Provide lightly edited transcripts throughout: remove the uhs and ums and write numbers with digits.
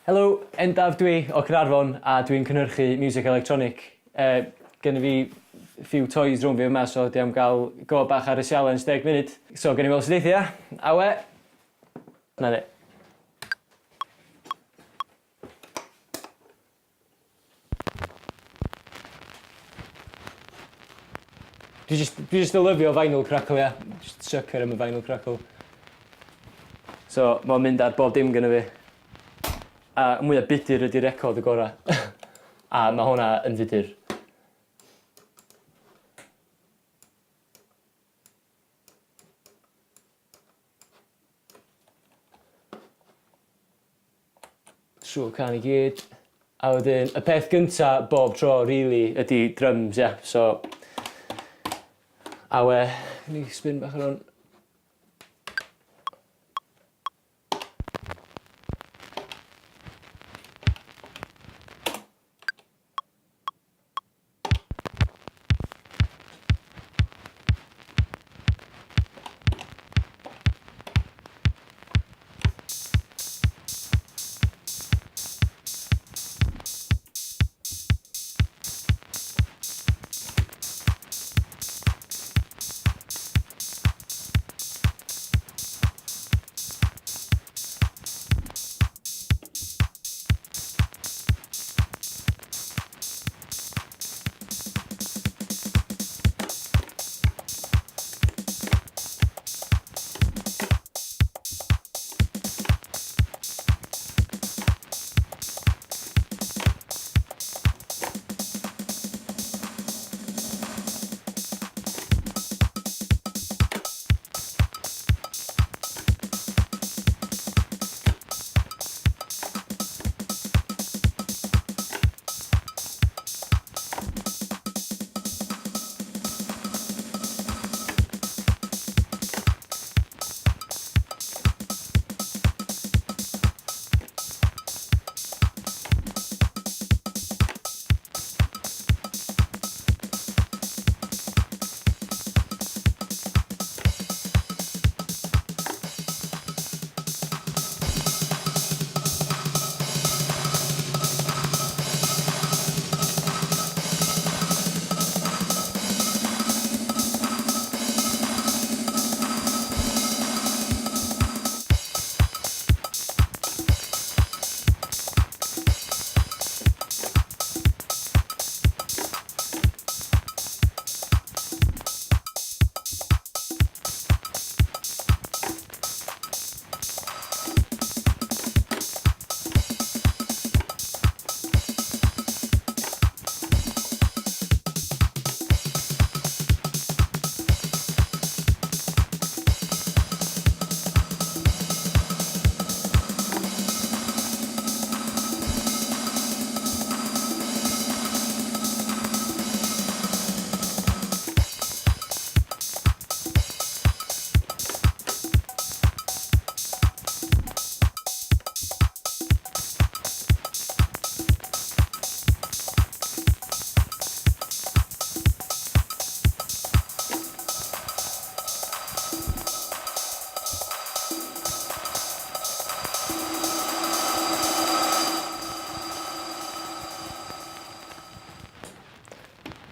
Helo, Endaf dwi o Caernarfon a dwi'n cynhyrchu music electronic. Uh, Gen i fi few toys rhwng fi yma so dwi am gael go bach ar y sialens 10 munud. So gen i weld sut eith ia. Awe! Na ni. Dwi jyst dwi jyst yn lyfio vinyl crackle ia. Jyst sucker am y vinyl crackle. So ma'n mynd ar bob dim gynna fi. A mwya budur ydi'r record y gora. A ma' hwnna yn fudur. Trwy'r can i gyd. A wedyn y peth gynta bob tro rili ydi drums ia so awe ni spin bach ar 'wn.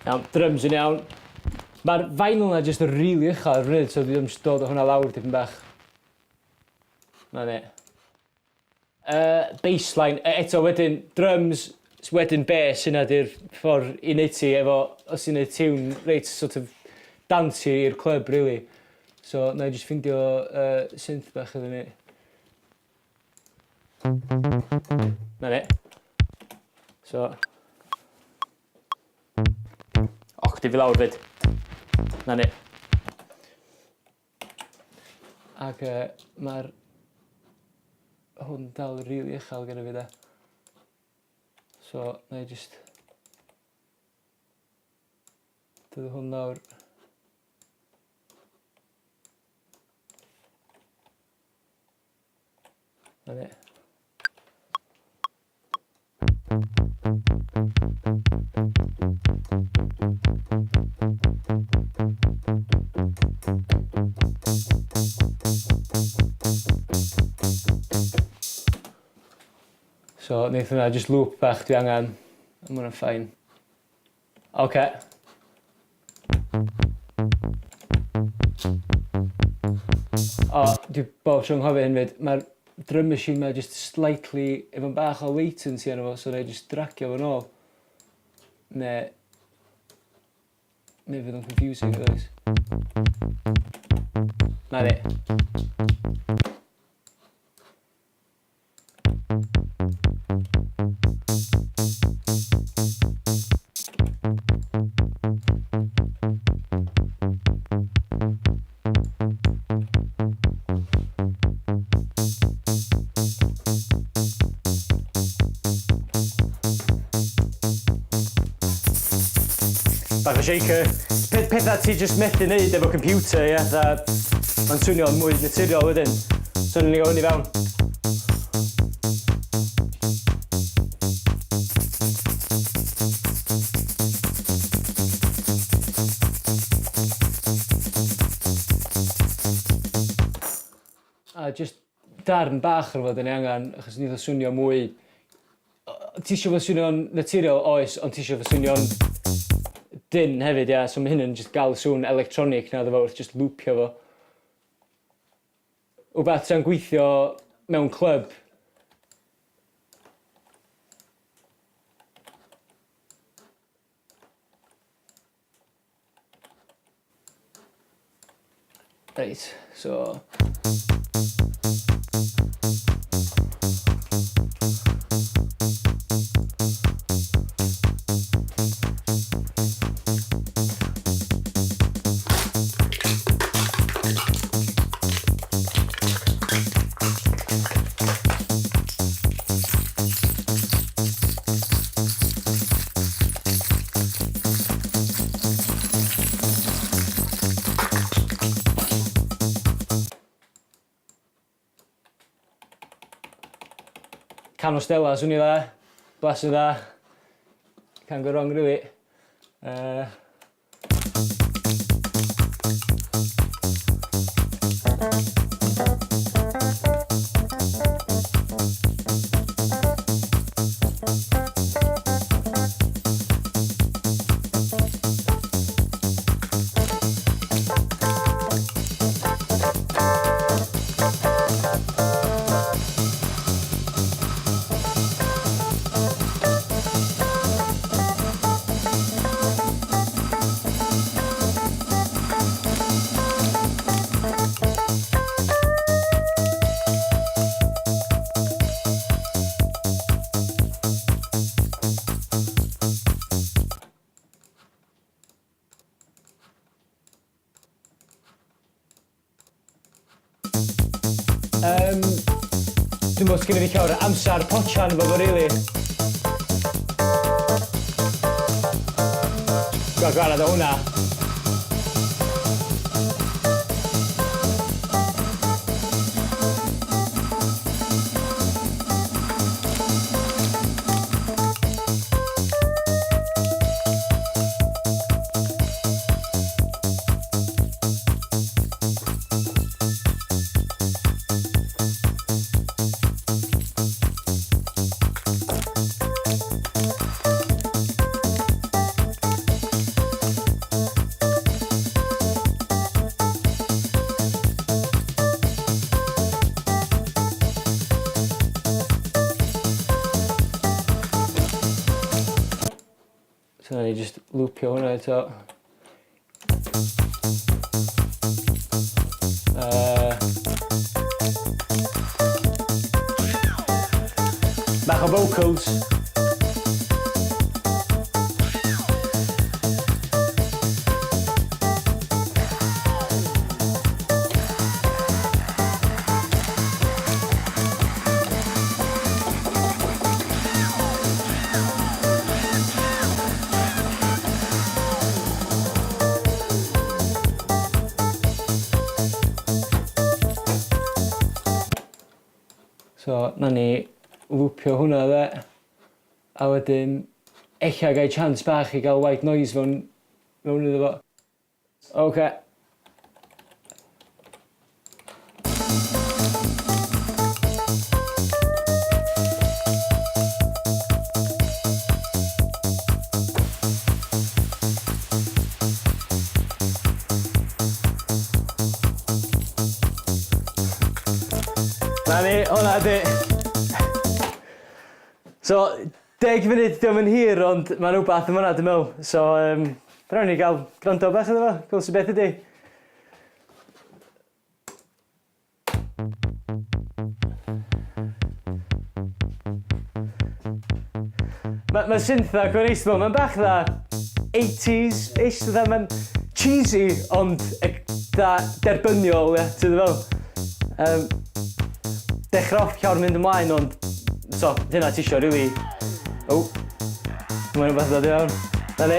Iawn, drums yn iawn. Mae'r vinyl 'na jyst yn rili uchel ar y funud so dwi am jyst dod â hwnna lawr dipyn bach. 'Na ni. Yy bassline e- eto wedyn drums wedyn bass hynna 'di'r ffordd i neud ti efo os ti'n neud tiwn reit sort of dancey i'r clwb rili. So 'nai jyst ffindio yy synth bach iddyn ni. 'Na ni. So Octave i lawr 'fyd. 'Na ni. Ac yy ma'r hwn dal rili uchel gynna fi 'de. So 'nai jyst dod â hwn lawr. 'Na ni. So, wneith hwnna just loop bach dwi angen. A ma' hwnna'n fine. Oce. O, dwi bob tro'n nghofio hyn 'fyd, ma'r drum machine 'ma just slightly efo bach o latency arno fo, so 'nai jyst dragio fo nôl. Ne' neu fydd o'n confusing guys. 'Na ni. Bach o shaker. Pethau ti jyst methu neud efo computer, ie, yeah, mae'n swnio'n mwy naturiol wedyn. So ni'n gael hwn i fewn. A jyst darn bach o'r fo 'dan ni angan achos neith o swnio mwy Ti isio fo swnio'n naturiol oes ond ti isio fo swnio'n dynn hefyd ia so ma' hyn yn jyst ga'l sŵn electronic 'na iddo fo wrth jyst lwpio fo. Wbath tra'n gweithio mewn clwb Reit, so... Can o Stella, swnio dda. Blasu dda. Can't go wrong really. Yym, dwi'm bo' sgenna fi llawer o amsar potsian efo fo rili. Ga'l gwarad o hwnna. So nawn ni jyst lwpio hwnna eto. Bach o vocals. So, na ni lwpio hwnna dde. A wedyn, ella gai chance bach i gael white noise fewn, mewn iddo fo. Oce. Na ni, hwnna di. So, 10 munud, diolch yn hir, ond mae'n rhywbeth yn fyna, dwi'n meddwl. So, rhaid ni gael gwrando bach iddo fo, gweld sy'n beth ydi. Mae ma synth dda, cwyn neis, dwi'n meddwl. Mae'n bach dda 80s-ish, dda, mae'n cheesy, ond dda derbyniol, ie, ti'n meddwl? Dechrau off llawr mynd ymlaen, ond, so, hynna ti isio, really. Oh, mae'n rhywbeth dod i fewn. Na ni.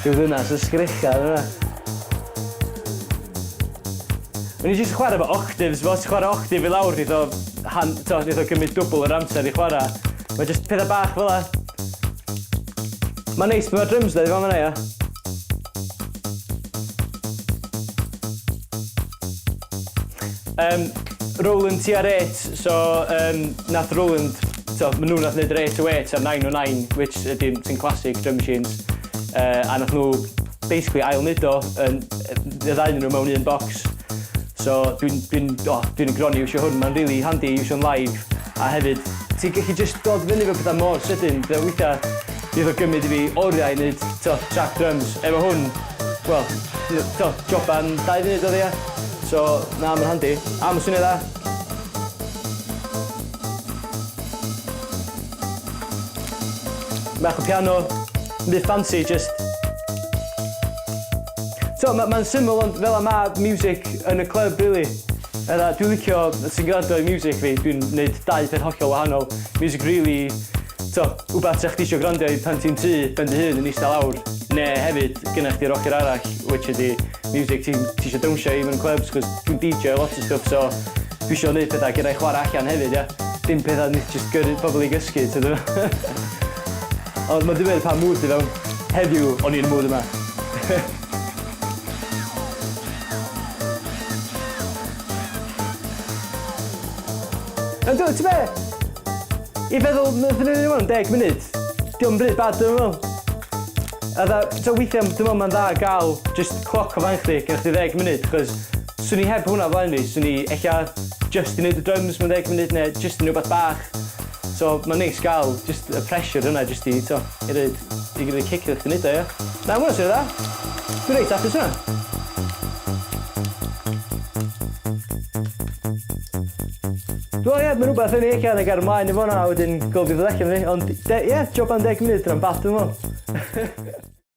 Rhyw ddynas yn sgrechian yna. O'n i jyst chwarae efo octaves, fo, ti'n chwarae octave i lawr, neith o, han, to, neith o gymryd dwbl yr amser i chwarae. Mae jyst pethau bach fel 'a. Mae'n neis, mae'r drums dda i fan yna, ia. Roland TR8, so nath Roland, so ma' nhw nath neud yr 808 a'r 909, which ydy, sy'n classic drum machines, a nath nhw basically ail neud o yn y ddau nhw mewn un box. So dwi'n dwi oh, dwi'n gronni iwsio hwn, mae'n really handy i iwsio'n live, a hefyd ti'n gallu just dod fyny efo pethau mor sydyn, weithiau bydd o gymryd i fi oriau i wneud to, track drums. Efo hwn, wel, to, joban 2 funud oedd ia. So, na, mae'n handi. A, mae'n swnio dda. Bach o piano, bit fancy, just. So, mae'n ma syml, ond fel ma music yn y club, really. Ella, dwi'n licio, sy'n gwrando i music fi, dwi'n gwneud dau peth hollol wahanol. Music really, so, wbath sa chdi isio gwrando i pan ti'n tŷ, ben dy hun yn eistedd lawr. Ne, hefyd, gynnach chdi'r ochr arall, which ydi music ti'n ti isio dawnsio i mewn clubs, cos dwi'n DJ lot o stuff, so dwi isio gwneud pethau gyda'i chwarae allan hefyd, ia. Dim pethau nid just gyrru pobl i gysgu, ti'n dweud? Ond mae'n dibynnu pa mood ti fewn. Heddiw, o'n i'n y mood yma. Yndw, ti'n be? I feddwl, nath nhw'n ei 10 munud. Dio'm bryd bad, dwi'n meddwl. A dda, so weithiau, dwi'n meddwl mae'n dda gael just cloc o flaen chdi, gyda chdi 10 munud, chos swn i heb hwnna o flaen fi, swn i ella just i wneud y drums mewn 10 munud, neu just i wneud rhywbeth bach. So mae'n neis gael just y pressure yna just i, to, i roed, i gyda cic iddo chdi wneud o, ia. Na, ma' hwnna'n swnio dda. Dwi'n reit hapus hwnna. Wel ie, mae'n rhywbeth yn ei allan ag ar ymlaen efo hwnna a wedyn gweld beth allan fi, ond ie, job am 10 munud, dyna'n bad dwi'n meddwl.